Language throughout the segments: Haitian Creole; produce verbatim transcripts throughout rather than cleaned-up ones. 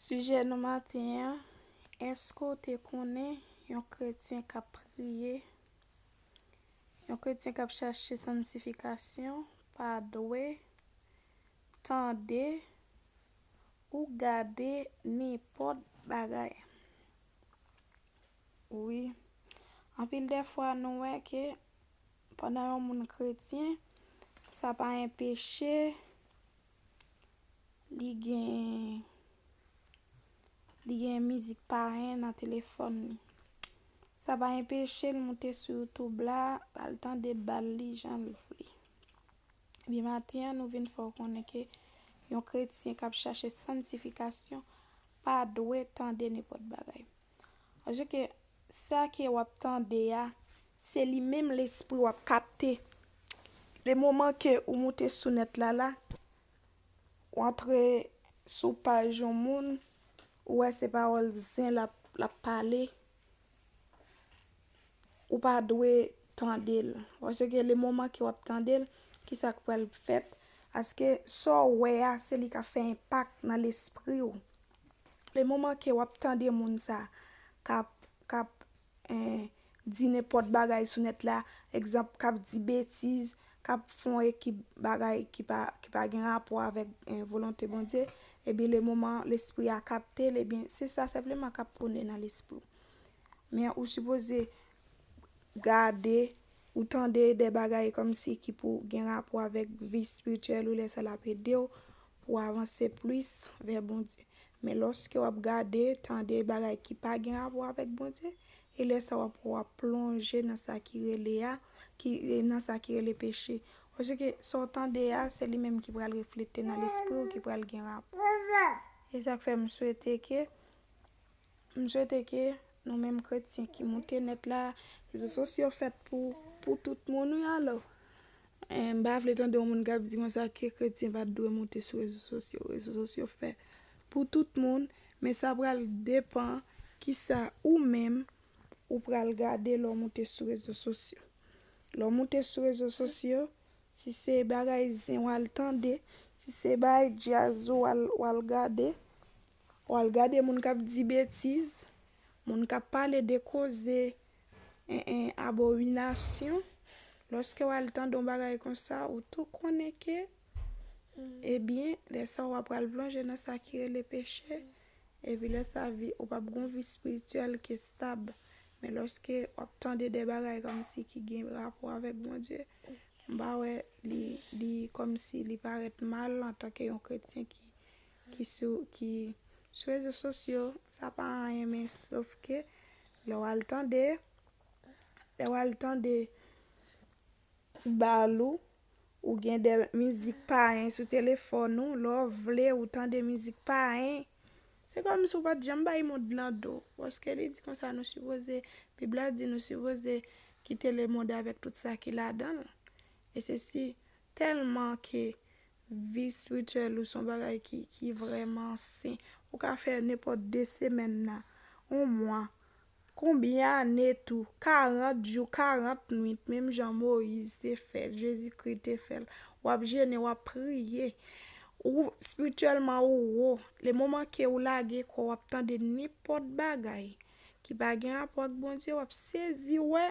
Sijè nou maten an, èske w te konnen yon kretyen k ap priye, yon kretyen k ap chache sanntifikasyon pa dwe tande ou gade nenpòt bagay? Wi. Anpil dè fwa nou wè ke pandan yon moun kretyen, sa pa enpeche li gen li gen mizik payen nan telefòn li. Sa pa enpeche l moute sou YouTube la, l al tande bal li jan l vle. Ebyen maten an, nou vin fè w konnen ke yon kretyen k ap chache sanntifikasyon pa dwe tande nenpòt bagay. Paske sa ke w ap tande a, se li menm lespri w ap kapte. Le moman ke ou moute sou nèt la la, w antre sou paj yon moun, ou wè se pawòl zen l ap, l ap pale, ou pa dwe tande l. Paske le moman ke w ap tande l, kisa k pral fèt? Paske sa w wè a, se li k ap fè enpak nan lespri w. Le moman ke w ap tande moun sa k ap, k ap, eh, di nenpòt bagay sou nèt la, egzanp, k ap di betiz, k ap fè yon ekip bagay ki pa, ki pa gen rapò avèk, eh, volonte Bondye, ebyen le moman lespri a kapte l, ebyen se sa senpleman k ap pwone nan lespri w. Men ou sipoze gade, ou tande de bagay kòmsi ki pou gen rapò avèk vi espirityèl ou, lè sa l ap ede w pou w avanse plis vè Bondye. Men lòske w ap gade, tande bagay ki pa gen rapò avèk Bondye, e lè sa w ap, w ap plonje nan sa ki rele a, ki, e nan sa ki rele peche. Paske sa w tande a, se li menm ki pral reflete nan lespri w, ki pral gen rapò. E sa k fè m swete ke M swete ke nou menm kretyen ki moute nèt la, rezo sosyo fèt pou, pou tout moun, wi, alò. Eh, m pa vle tande yon moun k ap di konsa ke kretyen pa t dwe moute sou rezo sosyo. Rezo sosyo fèt pou tout moun, men sa pral depan kisa ou menm ou pral gade lè w moute sou rezo sosyo. Lè w moute sou rezo sosyo, si se bagay zen w al tande, si se bagay djaz w al, w al gade, w al gade moun k ap di betiz, moun k ap pale de koze, en, en, abominasyon. Lòske w al tande yon bagay konsa, ou tou konnen ke, ebyen, lè sa w ap pral plonje nan sa ki rele peche. Epi lè sa vi, ou p ap gen yon vi espirityèl ki estab. Men lòske w ap tande de bagay kòmsi ki gen rapò avèk Bondye, m pa wè li, li kòmsi li parèt mal antanke yon kretyen ki, ki sou, ki sou rezo sosyo, sa pa anyen, men sof ke lè w al tande, lè w al tande bal ou, ou gen de mizik payen sou telefòn ou, lè w vle ou tande mizik payen. Se kòmsi w pa t janm bay mond lan do, paske li di konsa nou sipoze, Bib la di nou sipoze kite lemonn avèk tout sa ki ladan l. E se si tèlman ke vi espirityèl ou se yon bagay ki, ki vrèman sen, ou ka fè nenpòt de semèn nan, yon mwa, konbyen ane tou, karant jou, karant nwit, menm jan Moyiz te fè l, Jezikri te fè l. W ap jene, w ap priye. Ou, espirityèlman, ou wo. Le moman ke ou lage kò w, w ap tande nenpòt bagay ki pa gen rapò ak Bondye, w ap sezi wè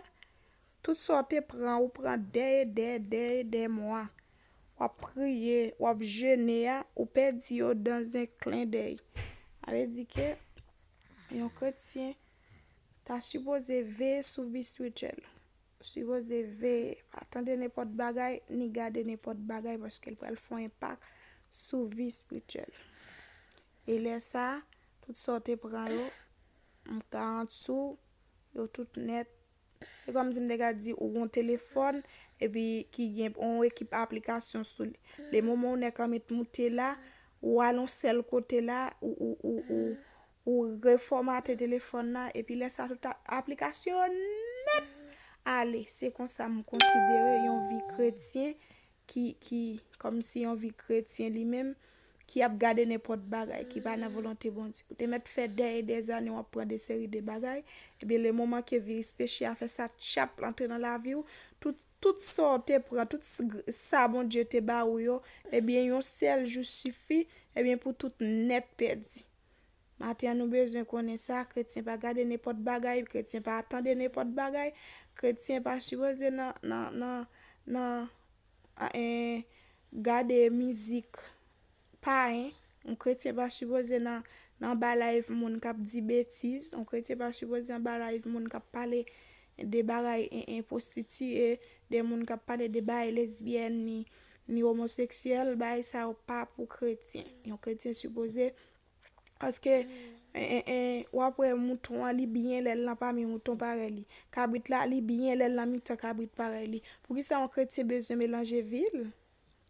tout sa w te pran, ou pran dè e dè, dè e dè mwa. W ap priye, w ap jene a, ou pèdi yo dans un clin d'œil. Sa vle di ke yon kretyen ta sipoze veye sou vi espirityèl. Sipoze veye, pa tande nenpòt bagay, ni gade nenpòt bagay, paske l pral fè yon enpak sou vi espirityèl. E lè sa, tout sa w te pran yo, m garanti w, yo tout nèt. Se kòmsi m te ka di ou gon telefòn, epi ki gen yon ekip aplikasyon sou li. Le moman ou nèk an met moute la, ou al yon sèl kote la, ou, ou, ou, ou, ou refòmate telefòn nan, epi lè sa tout a-, aplikasyon yo nèt ale. Se konsa m konsidere yon vi kretyen ki, ki, kòmsi yon vi kretyen li menm, ki ap gade nenpòt bagay, ki pa nan volonte Bondye. Ou te mèt fè dè e dè zane w ap pran de seri de bagay, ebyen, le moman ke viris peche a fè sa tchap antre nan lavi w, tout, tout sa w te pran, tout s-, sa Bondye te ba ou yo, ebyen, yon sèl jou sifi, ebyen, pou tout nèt pèdi. Maten an, nou bezwen konnen sa, kretyen pa gade nenpòt bagay, kretyen pa tande nenpòt bagay, kretyen pa sipoze nan, nan, nan, nan, a, en, gade mizik payen. Yon kretyen pa sipoze nan, nan anba live moun k ap di betiz. Yon kretyen pa sipoze anba live moun k ap pale de bagay en, en, pwostitiye, de moun k ap pale de bagay lesbyèn, ni, ni omoseksyèl. Bagay sa yo pa pou kretyen. Yon kretyen sipoze, paske, en, en, en, w ap wè mouton an, li byen lè l nan pami mouton parèy li. Kabrit la, li byen lè l nan mitan kabrit parèy li. Poukisa yon kretyen bezwen melanje vi l?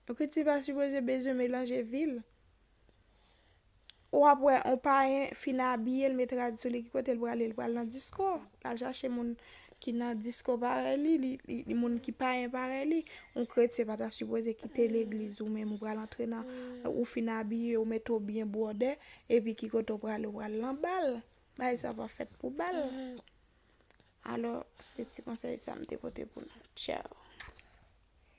Yon kretyen pa sipoze bezwen melanje vi l. W ap wè yon payen fin abiye, l met rad sou li, ki kote l prale? L pral nan disko. L al chache moun ki nan disko parèy li, li, li, li moun ki payen parèy li. Yon kretyen pa ta sipoze kite legliz ou menm, ou pral antre nan, ou fin abiye, ou mete w byen bwòdè, epi ki kote w prale? W pral nan bal. Bagay sa pa fèt pou bal. Alò, se ti konsèy sa m te pote pou nou. Tchaw.